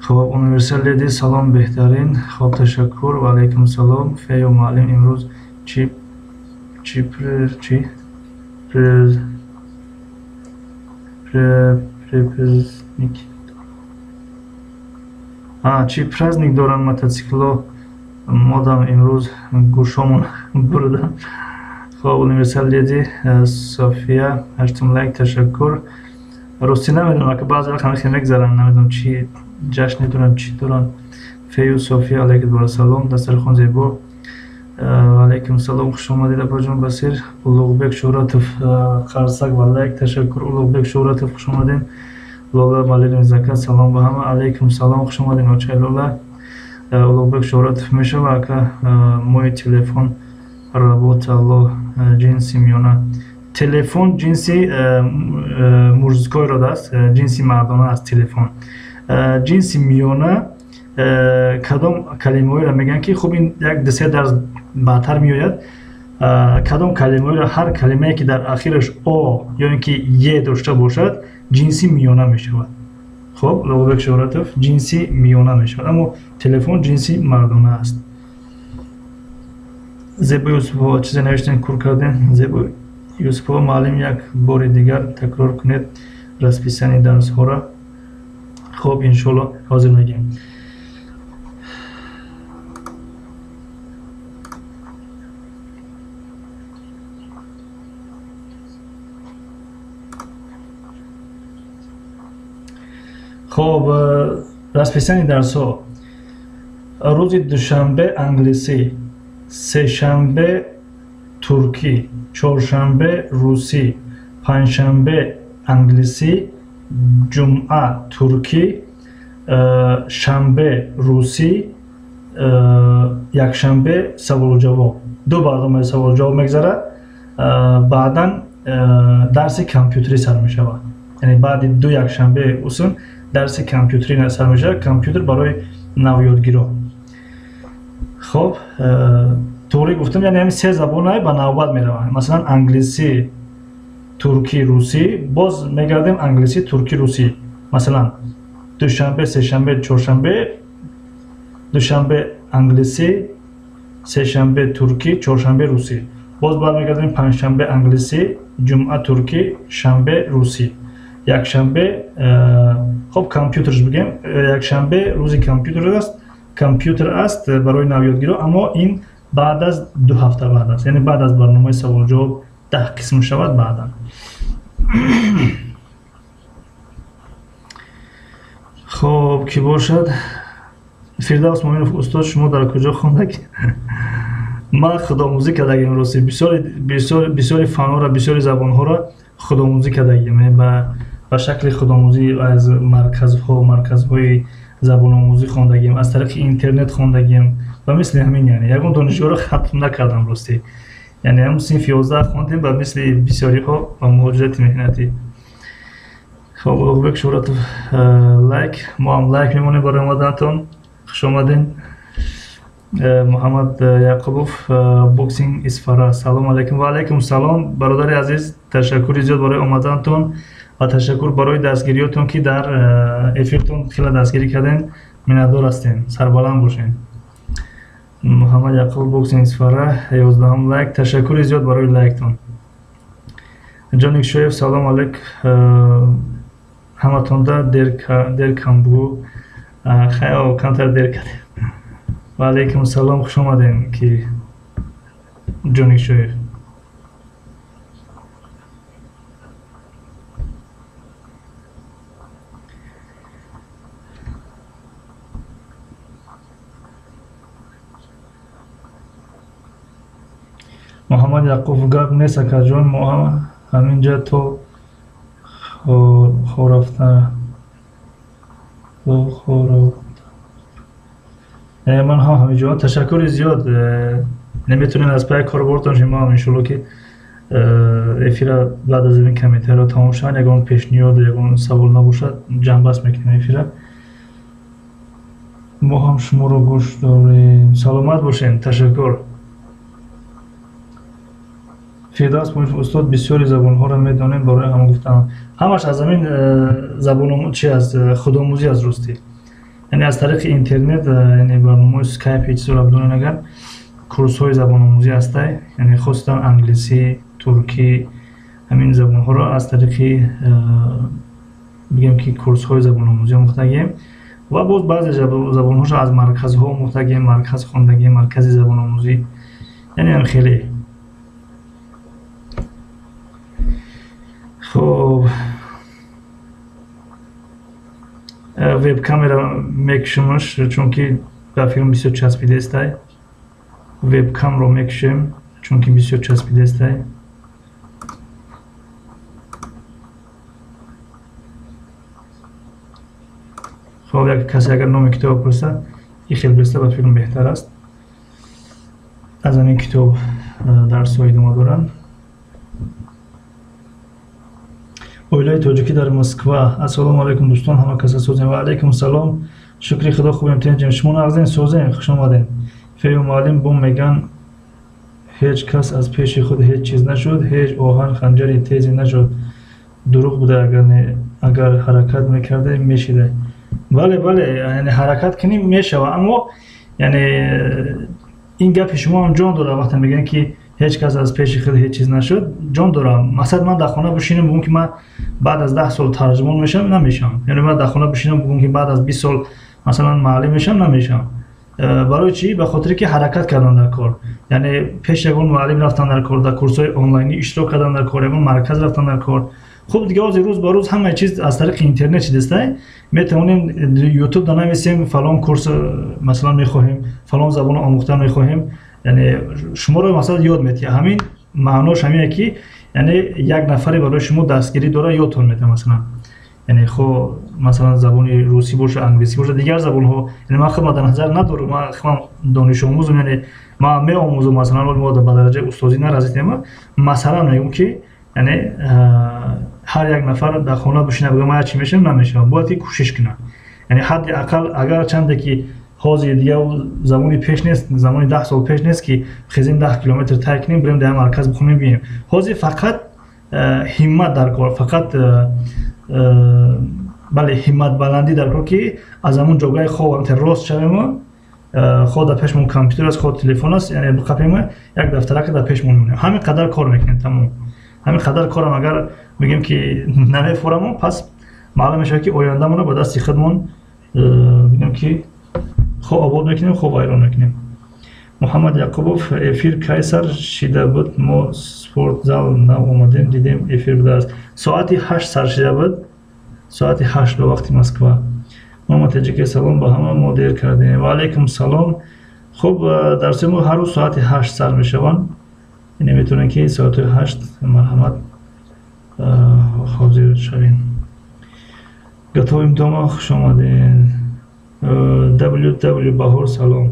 Хоб, Универсал Леди, салом, беҳтарин. Хоб, ташаккур, ва алайкум салом. Фею муаллим, имрӯз чи чи чи праздник, чи праздник доранд мотоцикло? Модам имрӯз гӯшомон бурдам. Хоб, Универсал Леди, София, ҳаштум лайк, ташаккур. Рости намедонам, ака баъзе вақт ҳамин хел мегзаранд, намедонам чи ҷашне доранд, чӣ доранд. Фею София, алайкум салом, дастархон зебо. Алайкум салом, хуш омадед, апаҷон Басир. Улуғбек Шӯҳратов, қарсак ва лайк, ташаккур. Улуғбек Шӯҳратов, хуш омадед. Лола Малини Закат, салом ба ҳама. Алайкум салом, хуш омадед, очаи Лола. Улуғбек Шӯҳратов, мешава ака мои телефон работало ҷинси миёна. Телефон ҷинси мужской род аст, ҷинси мардона аст телефон. Ҷинси миёна кадом калимаҳоеро мегӯянд, ки хуб, ин як дусе дарс баъдтар меояд. Кадом калимаҳоеро, ҳар калимае ки дар ахираш о ё ин ки е дошта бошад, ҷинси миёна мешавад. Хоб, Улуғбек Шӯҳратов, ҷинси миёна мешавад, аммо телефон ҷинси мардона аст. Зебо Юсупова, чизе навиштем, кур кардем. Зебо Юсупова, муаллим, як бори дигар такрор кунед расписании дарсҳоро. Хоб, иншоалло, ҳозир мегӯем. Хоб, расписании дарсҳо: рӯзи душанбе англисӣ, сешанбе туркӣ, чоршанбе русӣ, панҷшанбе англисӣ, ҷумъа туркӣ, шанбе русӣ, якшанбе саволу ҷавоб. Ду барномаи саволу ҷавоб мегзарад. Баъдан дарси компютерӣ сар мешавад, яъне баъди ду якшанбе усун дарси компютерӣ сар мешавад, компютер барои навёдгиро. Хоб, туғри гуфтам, яъне ҳамин се забонае ба навбат мераванд. Масалан, англисӣ, туркӣ, русӣ, боз мегардем англисӣ, туркӣ, русӣ. Масалан, душанбе, сешанбе, чоршанбе: душанбе англисӣ, сешанбе туркӣ, чоршанбе русӣ. Боз бармегардем: панҷшанбе англисӣ, ҷумъа туркӣ, шанбе русӣ, якшанбе хоб компютерш бигем. Якшанбе рӯзи компютер аст, компютер аст барои навёдгиро, аммо ин баъд аз 2 ҳафта баъд аст, яъне баъд аз барномаи саволу ҷавоб 10 қисм шавад баъдан. Хоб, кӣ бошад? Фирдавс Муъминов, устод, шумо дар куҷо хондагӣ? Ман худомӯзӣ кардагим, рости, бисёри фанҳоро, бисёри забонҳоро худомӯзӣ кардагим, яъне ба шакли худомӯзӣ аз марказҳои забономӯзӣ хондагим, аз тариқи интернет хондагим ва мисли ҳамин. Яъне ягон донишгоҳро хатм накардам, ростӣ, яъне ҳамн синфи 11 хондем ба мисли бисёриҳо ба муҳоҷирати меҳнатӣ. Хоб, Улуғбек Шӯҳратов, лайк, мо ҳам лайк мемонем барои омаданатон, хуш омадем. Муҳаммад Яқубов, Боксинг Исфара, салом алайкум. Ва алайкум салом, бародари азиз, ташаккури зиёд барои омаданатон ва ташаккур барои дастгириётон, ки дар эфиртон хеле дастгирӣ кардем, миннатдор ҳастем, сарбаланд бошем. Муҳаммад Яқубов, Боксинг Исфара, 11-ум лайк, ташаккури зиёд барои лайктон. Ҷоник Шоев, салом алайк ҳаматонда, дер кам бугӯ. Хайо, камтар дер кардем. Ва алайкум салом, хуш омадем, ки Ҷоник Шоев. Муҳаммад Яқубов, гап нест, акаҷон, мо ҳаминҷа то хорафта. Ман ҳам ҳаминҷо, ташаккури зиёд. Наметонем аз пай корбортон, шумо ҳам иншоалло, ки эфира баъд аз ин комментариҳо тамом шаванд, ягон пешниҳод, ягон савол набошад, ҷамъбаст мекунем эфира. Мо ҳам шуморо гӯш дорем. Саломат бошем, ташаккур. Фирдавс устод, бисёри забонҳоро медонем, барои ҳама гуфтам. Ҳамаш аз ҳамин забон чи аст, худомӯзӣ аз ростӣ. Яъне аз тариқи интернет, яъне барномаҳои скайп чизро бидонед, агар курсҳои забономӯзӣ ҳастай, яъне хусусан англисӣ, туркӣ, ҳамин забонҳоро аз тариқи бигем ки курсҳои забономӯзӣ омӯхтагием ва боз баъзе забонҳошо аз марказҳо омӯхтагием, марказ хондагием, маркази забономӯзӣ, яъне ҳам хеле. Хоб, вебкамера мекушемаш, чунки ба филм бисёр часпидестай. Вебкамро мекушем, чунки бисёр часпидестай. Хоб, як касе агар номи китоб пурса, ин хел беста ба филм беҳтар аст. Аз ҳамин китоб дарсҳо идома доранд. Оилаи тоҷикӣ дар Москва. Ассалому алайкум дӯстон, ҳама каса созем. Ва алайкум салом. Шукри Худо, хубем, тинҷем. Шумо нағзем, созем, хуш омадем. Фею муаллим бом меган, ҳеҷ кас аз пеши худ ҳеҷ чиз нашуд, ҳеҷ оҳан ханҷари тезе нашуд. Дурӯғ буда, агар ҳаракат мекарде мешида. Бале, бале, яъне ҳаракат кунӣ мешава, аммо яъне ин гапи шумо ҳам ҷон дорад. Вақте мегӯянд ки ҳеҷ кас аз пеши худ ҳеҷ чиз нашуд, ҷон дорам. Мақсад ман дар хона бишинам бигӯм ки ман баъд аз 10 сол тарҷумон мешавам, намешавам. Яъне ман дар хона бишинам бигӯм ки баъд аз 20 сол масалан муаллим мешавам, намешавам. Барои чӣ? Ба хотире ки ҳаракат кардан дар кор. Яъне пеш ягон муаллим рафтан дар кор, дар курсҳои онлайнӣ иштирок кардан дар кор, ягон марказ рафтан дар кор. Хуб, дига ҳозир рӯз ба рӯз ҳамаи чиз аз тариқи интернет шидастай. Метавонем ютуб да нависем фалон курс масалан мехоҳем, фалон забонро омӯхтан мехоҳем. Яъне шуморо масалан ёд метиҳад. Ҳамин маънош ҳамине ки яъне як нафаре барои шумо дастгирӣ дора, ёдтон метиҳад масалан. Яъне хо масалан забони русӣ боша, англисӣ боша, дигар забонҳо. Яъне ман худам дар назар надорам, ман худам донишомӯзам, яъне ман меомӯзам масалан, ҳоло мо ба дараҷаи устозӣ нарасидем. Масалан мегӯм ки яъне ҳар як нафар дар хона бишина бигӯяд ман чӣ мешавам, намешавам. Бояд ки кӯшиш кунад. Яъне ҳадди ақал агар чанде ки ҳозир дига замони пеш нест, замони 10 сол пеш нест ки хезем 10 километр тай кунем, бирем дар марказ бихонем, биёем. Ҳозир фақат ҳиммат дар кор, фақат бале, ҳимматбаландӣ дар кор, ки аз ҳамон ҷогаи хоб рост шавем, хо дар пешмон компютер аст, хо телефон аст, яъне биқапем, як дафтарака дар пешмон мемонем. Ҳамин қадар кор мекунем, тамом. Ҳамин қадар корам агар мегӯем ки намефурамон, пас маълум мешавад ки ояндамонро ба дасти худмон бигӯем ки хо обод мекунем, хо вайрон мекунем. Муҳаммад Яқубов, эфир кай сар шида буд? Мо спортзал нав омадем, дидем эфир будааст. Соати 8 сар шида буд, соати 8 ба вақти Москва. Муҳаммад Таҷике, салом ба ҳама, мо дер кардем. Ва алайкум салом. Хуб, дарсҳои мо ҳар рӯз соати 8 сар мешаванд. Яъне метавонед ки соати 8 марҳамат ҳозир шавед. Готовим дома, хуш омадед. WW Баҳор, салом.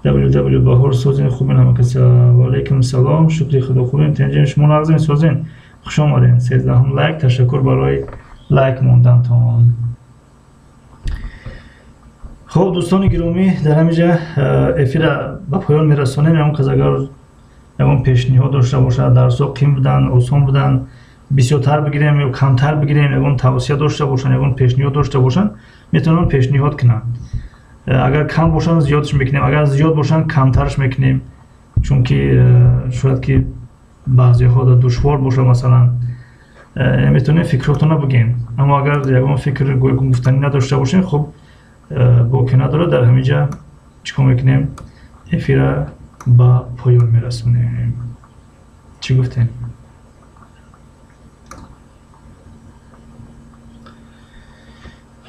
WW Баҳор, созин, хубин ҳама каса. Ва алайкум салом, шукри Худо, хубем, тинҷем, шумо нағзем, созин, хуш омадед. 13 лайк, ташаккур барои лайк мондантон. Хуб, дӯстони гиромӣ, дар ҳамин ҷа эфира ба поён мерасонем. Ягон кас агар ягон пешниҳод дошта бошад, дарсҳо қим буданд, осон буданд, бисёртар бигирем ё камтар бигирем, ягон тавсия дошта бошанд, ягон пешниҳод дошта бошанд, метавонанд пешниҳод кунанд. Агар кам бошанд зиёдш мекунем, агар зиёд бошанд камтарш мекунем, чунки шояд ки баъзеҳо душвор бошад масалан. Метавонем фикротонро бигӯем, аммо агар ягон фикр гуфтанӣ надошта бошем, хуб боке надорад. Дар ҳамин ҷа чӣ кор мекунем? Эфира ба поён мерасонем. Чӣ гуфтем?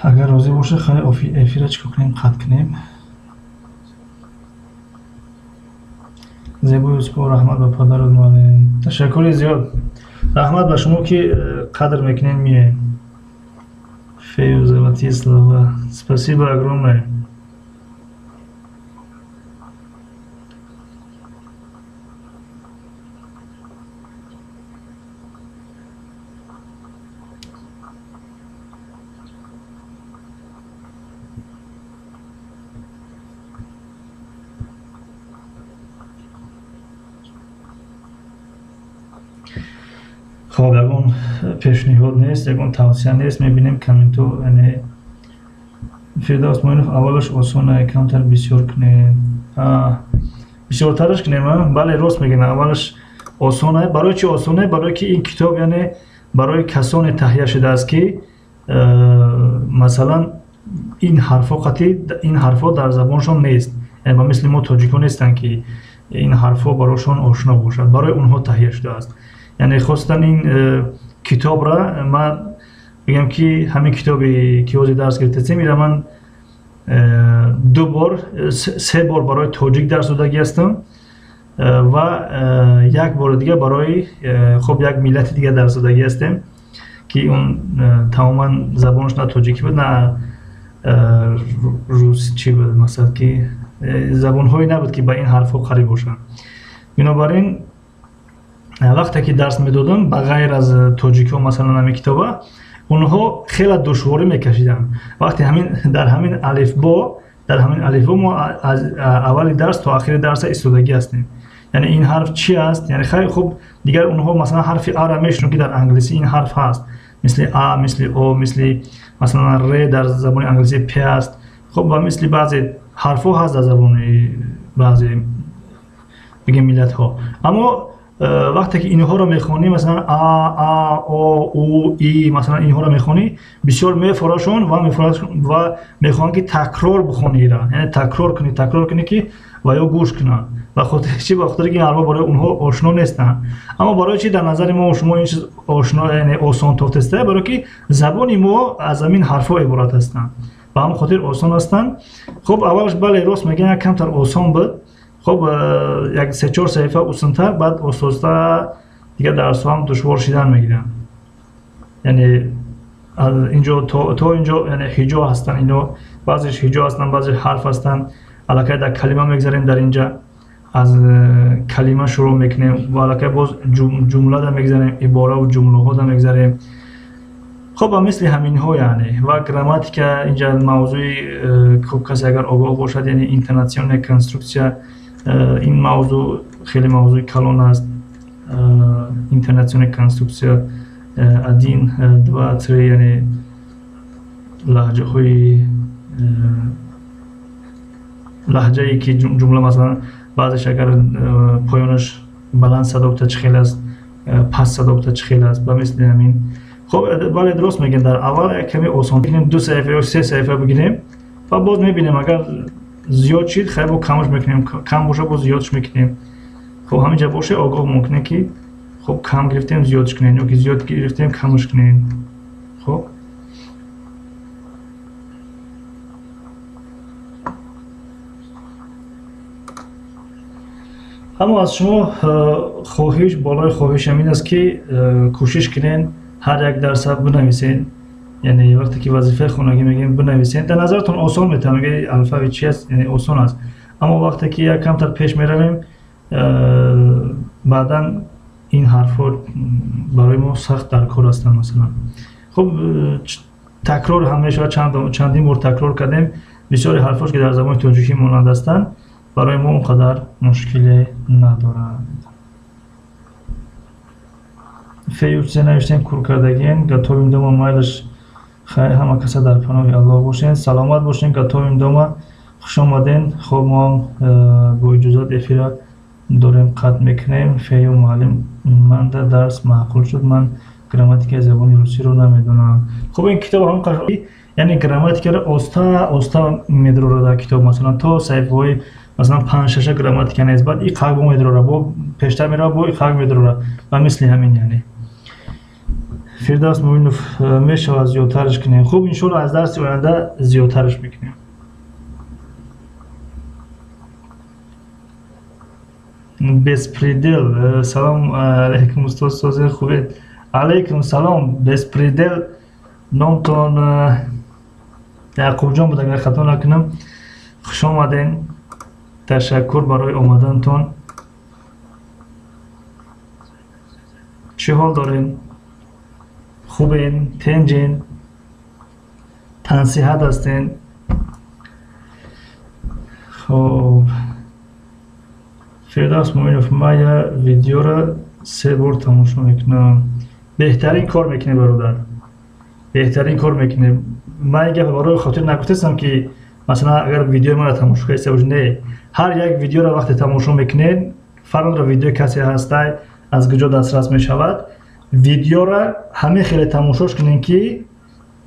Агар розӣ бошед, хай эфира чӣ кор кунем? Қатъ кунем. Зебои Юсупов, раҳмат ба падару муаллим. Ташаккури зиёд. Раҳмат ба шумо ки қадр мекунед, миёед. Фею золотые слова. Спасибо огромное. Пешниҳод нест, ягон тавсия нест. Мебинем комментҳо, яъне Фирдавс Муинов: аввалаш осона, камтар бисёр кунед, бисёртараш кунем. Бале, рост мегӯем, аввалаш осона. Барои чи осона? Барое ки ин китоб, яъне, барои касоне таҳия шудааст, ки масалан ин ҳарфҳо қатъи ин ҳарфҳо дар забоншон нест, яъне ба мисли мо тоҷикон нестанд, ки ин ҳарфҳо барошон ошно бошад. Барои онҳо таҳия шудааст. Яъне хостан ин китобра ман бигам, ки ҳамин китобе ки ҳозир дарс гирифтасем, ира ман ду бор, се бор барои тоҷик дарс додагӣ ҳастам ва як бори дига барои, хуб, як миллати дига дарс додагӣ ҳастем, ки он тамоман забонаш на тоҷикӣ буд, на рус, чӣ буд, масалан, ки забонҳое набуд, ки ба ин ҳарфҳо қариб бошанд. Бинобар ин вақте ки дарс медодам ба ғайр аз тоҷикҳо, масалан, ҳамин китоба, онҳо хеле душворӣ мекашиданд. Вақте ҳамин дар ҳамин алифбо мо аз аввали дарс то охири дарса истодагӣ ҳастем, яъне ин ҳарф чи аст. Яъне хеле хуб, дигар онҳо масалан ҳарфи ара мешунанд, ки дар англисӣ ин ҳарф ҳаст, мисли а, мисли о, мисли масалан р дар забони англисӣ п аст. Хуб, ва мисли баъзе ҳарфҳо ҳаст дар забони баъзе, бигем, миллатҳо. Аммо вақте ки инҳоро мехонӣ, масалан а, а, о, у, и, масалан, инҳоро мехонӣ, бисёр мефорашон ва мехоҳанд, ки такрор бихонӣ ира, яъне такрор кунӣ, такрор кунӣ, ки ва ё гӯш кунанд. Ба хотири чи? Ба хотире ки ин ҳарфҳо барои онҳо ошно нестанд. Аммо барои чи дар назари мо шумо ин чиз ошно, яъне осон тофтеста? Барое ки забони мо аз ҳамин ҳарфҳо иборат ҳастанд, ба ҳамон хотир осон ҳастанд. Хуб, аввалаш, бале, рост мегӯям, як камтар осон буд. Хуб, як се-чор саҳифа осонтар, баъд оста-оста дигар дарсҳо ҳам душвор шидан мегиранд. Яъне инҷо то инҷо, яъне ҳиҷо ҳастанд ино, баъзеш ҳиҷо ҳастанд, баъзеш ҳарф ҳастанд. Аллакай дар калима мегзарем, дар инҷа аз калима шурӯъ мекунем ва аллакай боз ҷумлада мегзарем, ибораву ҷумлаҳода мегзарем. Хуб, ба мисли ҳаминҳо, яъне ва грамматика инҷа мавзӯи, хуб, касе агар огоҳ бошад, яъне интонационная конструкция, ин мавзӯъ хеле мавзӯи калон аст. Интонационная конструкция один, два, три, яъне лаҳҷаҳои, лаҳҷае ки ҷумла, масалан, баъзеш агар поёнаш баланд садо бута, чӣ хел аст, паст садо бута, чӣ хел аст, ба мисли ҳамин. Хуб, бале, дуруст мегӯем, дар аввал як каме осон бигирем, ду саҳифа ё се саҳифа бигирем ва боз мебинем, агар зиёд шид, хайр, бо камаш мекунем, кам боша, боз зиёдш мекунем. Хуб, ҳаминҷа боше, огоҳ мумкине, ки хуб, кам гирифтем, зиёдш кунем, ё ки зиёд гирифтем, камаш кунем. Хуб. Аммо аз шумо хоҳиш болои хоҳиш ҳамин аст, ки кӯшиш кунен ҳар як дарса бинависен. Яъне вақте ки вазифаи хонагӣ мегӯем, бинависен. Дар назаратон осон метавон, мегӯяд, алфавит чи аст, яъне осон аст. Аммо вақте ки як камтар пеш меравем, баъдан ин ҳарфҳо барои мо сахт дар кор ҳастанд. Масалан, хуб, такрор ҳам мешавад, чандин бор такрор кардем. Бисёри ҳарфҳош, ки дар забони тоҷикӣ монанд ҳастанд, барои мо он қадар мушкиле надоранд. Феюсе навиштем, кур кардагиен, готовим дома. Майлаш, хайр, ҳама каса дар паноҳи Аллоҳ бошен, саломат бошен. Готовим дома, хуш омаден. Хоб, мо ҳам бо иҷозат эфира дорем қатъ мекунем. Фею муаллим, манда дарс маъқул шуд, ман грамматикаи забони русиро намедонам. Хуб, ин китоб ҳам, яъне грамматикаро оста оста медрора дар китоб. Масалан, то саҳифаҳои, масалан, панҷ-шаша грамматика нест, баъд иқак бо медрора, бо пештар мерава, бо иқак медрора, ба мисли ҳамин. Яъне Фирдавс Муинов: мешавад зиёдтараш кунем? Хуб, иншоалло, аз дарси оянда зиёдтараш мекунем. Беспредел: салом алейкум, устод, созе, хубед? Алейкум салом, Беспредел. Номтон Яъқубҷон буд, агар хато накунам. Хуш омаден, ташаккур барои омадантон. Чӣ ҳол дорем? Хубен, тенҷен, тансиҳат ҳастен? Хоб, Фирдавс Муинов: ман я видеоро се бор тамошо мекунам. Беҳтарин кор мекунем, бародар, беҳтарин кор мекунем. Ман ин гапа барои хотир нагуфтастам, ки масалан агар видеои маро тамошо кардед, бошед, не, ҳар як видеоро вақте тамошо мекунед, фарқ надорад видеои касе ҳастай, аз куҷо дастрас мешавад, видеоро ҳамин хеле тамошош кунед, ки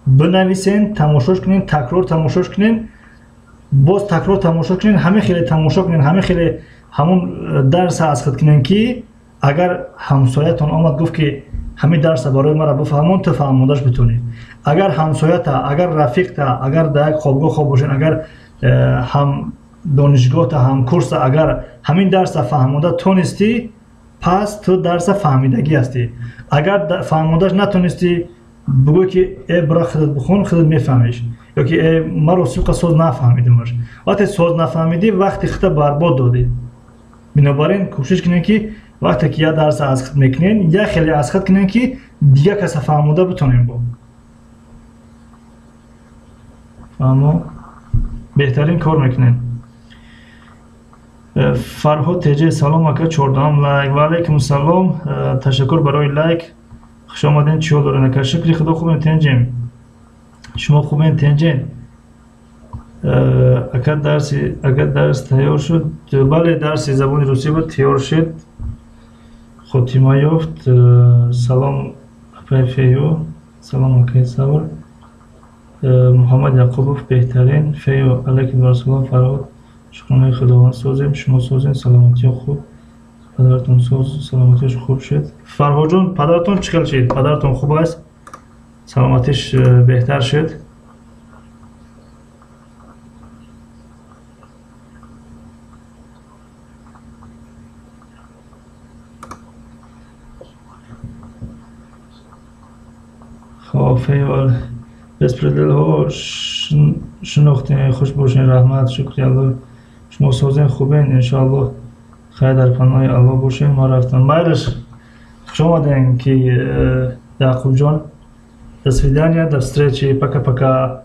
бинависен, тамошош кунед, такрор тамошош кунед, боз такрор тамошо кунед, ҳамин хеле тамошо кунед, ҳамин хеле ҳамон дарса аз худ кунед, ки агар ҳамсоятон омад, гуфт, ки ҳамин дарса барои маро бифаҳмон, ту фаҳмондаш битонӣ. Агар ҳамсоята, агар рафиқта, агар дар як хобгоҳ хоб бошед, агар ҳам донишгоҳта, ҳамкурса, агар ҳамин дарса фаҳмонда тонистӣ, пас ту дарса фаҳмидагӣ ҳастӣ. Агар фаҳмондаш натонистӣ, бигӯй, ки э, бира, худат бихон, худат мефаҳмиш, ё ки э, маро суқа соз нафаҳмидимаш. Вақте соз нафаҳмидӣ, вақти худта барбод додӣ. Бинобар ин кӯшиш кунед, ки вақте ки як дарса аз худ мекунед, як хеле аз худ кунед, ки дигар каса фаҳмонда битонем. Бо фаҳмо, беҳтарин кор мекунед. Фарҳод теҷе: салом, ака, 14-ам лайк. Ва алайкум салом, ташаккур барои лайк, хуш омадем. Чиҳол доред, ака? Шукри Худо, хубем, тенҷем. Шумо хубем, тенҷем? Ака, дарси, агар дарс тайёр шуд? Бале, дарси забони русӣ буд, тайёр шуд, хотима ёфт. Салом, апаи Фею. Салом, акаи Сабр. Муҳаммад Яқубов: беҳтарин. Фею: алайкум вассалом, Фарҳод, шукронаи Худованд, созем. Шумо созем? Саломатиё хуб? Падаратон соз, саломатиаш хуб шуд? Фарҳодҷон, падаратон чӣ хел шуд? Падаратон хуб аст, саломатиш беҳтар шуд? Хоб, феюал беспределҳо шинохтем. Хуш бошен, раҳмат, шукри Аллоҳ. Шумо созем, хубен? Иншоаллоҳ. Хайр, дар паноҳи Аллоҳ бошем, ман рафтам. Майлаш, хуш омадем, ки Яқубҷон. До свидания, до встречи, пока пока.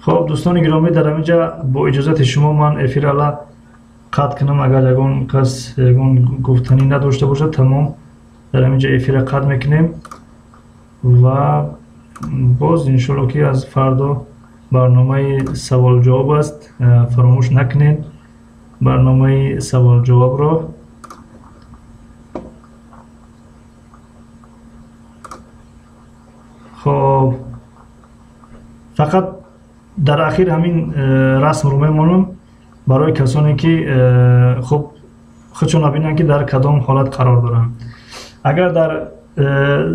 Хоб, дӯстони гиромӣ, дар ҳамин ҷа бо иҷозати шумо ман эфирала қатъ кунам. Агар ягон кас ягон гуфтанӣ надошта бошад, тамом, дар ҳамин ҷа эфира қатъ мекунем ва боз иншоалло, ки аз фардо барномаи саволҷавоб аст. Фаромӯш накунед барномаи саволҷавобро. Хоб, фақат дар ахир ҳамин расмро мемонам барои касоне, ки хуб худшон набинанд, ки дар кадом ҳолат қарор доранд. Агар дар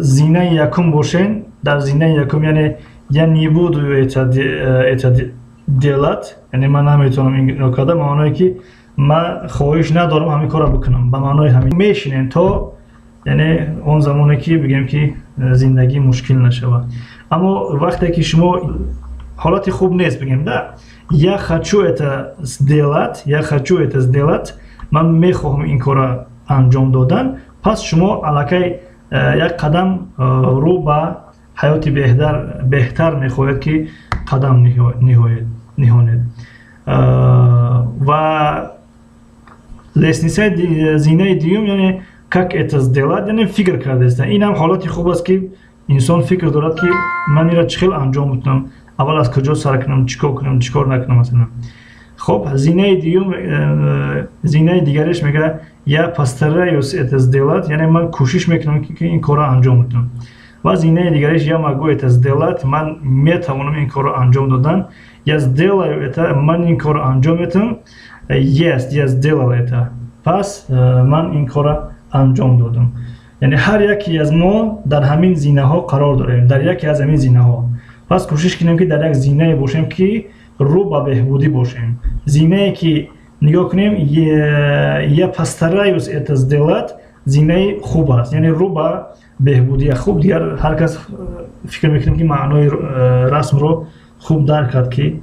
зинаи якум бошен, дар зинаи якум, яъне я не буду это делать, яъне ман наметавонам инро карда, ба маъное ки ман хоҳиш надорам ҳамин корро бикунам, ба маънои ҳамин мешинем то, яъне, он замоне, ки бигем, ки зиндагӣ мушкил нашавад. Аммо вақте ки шумо ҳолати хуб нест, бигем да, я хочу это сделать, я хочу это сделать, ман мехоҳам ин корро анҷом додан, пас шумо аллакай як қадам рӯ ба ҳаёти беҳтар мехоҳед, ки қадам ниҳонед. Ва лестницаи зинаи дуюм, яъне как это сделать, яъне фикр кардаеста, ин ҳам ҳолати хуб аст, ки инсон фикр дорад, ки ман инро чӣ хел анҷом бутунам, аввал аз куҷо сар кунам, чӣ кор кунам, чӣ кор накунам, масалан. Хоб, зинаи дуюм, зинаи дигареш мегӯяд: я постараюсь это сделать, яъне ман кӯшиш мекунам, ки ин корро анҷом бутунам. Ва зинаи дигареш: я могу это сделать, ман метавонам ин корро анҷом додан. Я сделаю это, ман ин корро анҷом метавонам. Есть, я сделал это, пас ман ин корро анҷом додам. Яъне ҳар яке аз мо дар ҳамин зинаҳо қарор дорем, дар яке аз ҳамин зинаҳо. Пас кӯшиш кунем, ки дар як зинае бошем, ки рӯ ба беҳбудӣ бошем. Зинае ки нигоҳ кунем, я постараюсь это сделать, зинаи хуб аст, яъне рӯ ба беҳбудӣ. Хуб, дигар ҳар кас фикр мекунем, ки маънои расмро хуб дарк кард, ки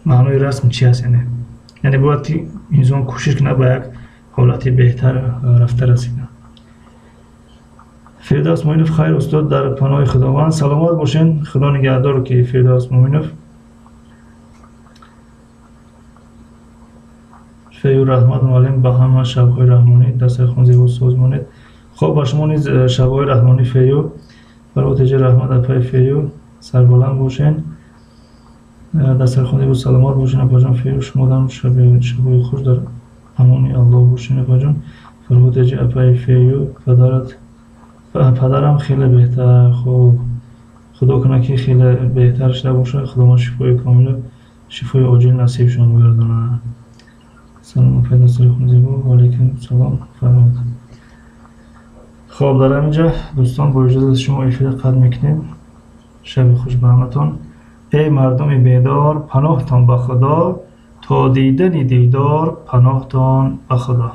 маънои расм чи аст. Яъне бояд, ки инсон кӯшиш кунад ба як ҳолати беҳтар рафта расидан. Фирдавс Муинов, хайр устод, дар паноҳи Худованд, саломат бошен, Худо нигаҳдор ки Фирдавс Муинов. Фею раҳмат муаллим, ба ҳама шабҳои раҳмонӣ, дастархон зебо соз монед. Хоб, ба шумо низ шабҳои раҳмонӣ Фею. Фарҳод раҳмат апаи Фею, сарбаланд бошен, дастархон зебо, саломат бошен апаҷон Фею, шумодам шабҳои хуш, дар амони Аллоҳ бошен апаҷон. Фарҳод апаи Фею, падарам хеле беҳтар, хуб, Худо кунад ки хеле беҳтар шуда бошад, Худованд шифои комилу шифои оҷил насибшон гардонад. Салом апаи дастархон зебо, ва алайкум салом Фарҳод. Хоб, дар ҳаминҷа дӯстон бо иҷозати шумо эфира қатъ мекунем. Шаби хуш ба ҳаматон. Эй мардуми бедор, паноҳтон ба Худо, то дидани дидор паноҳтон ба Худо.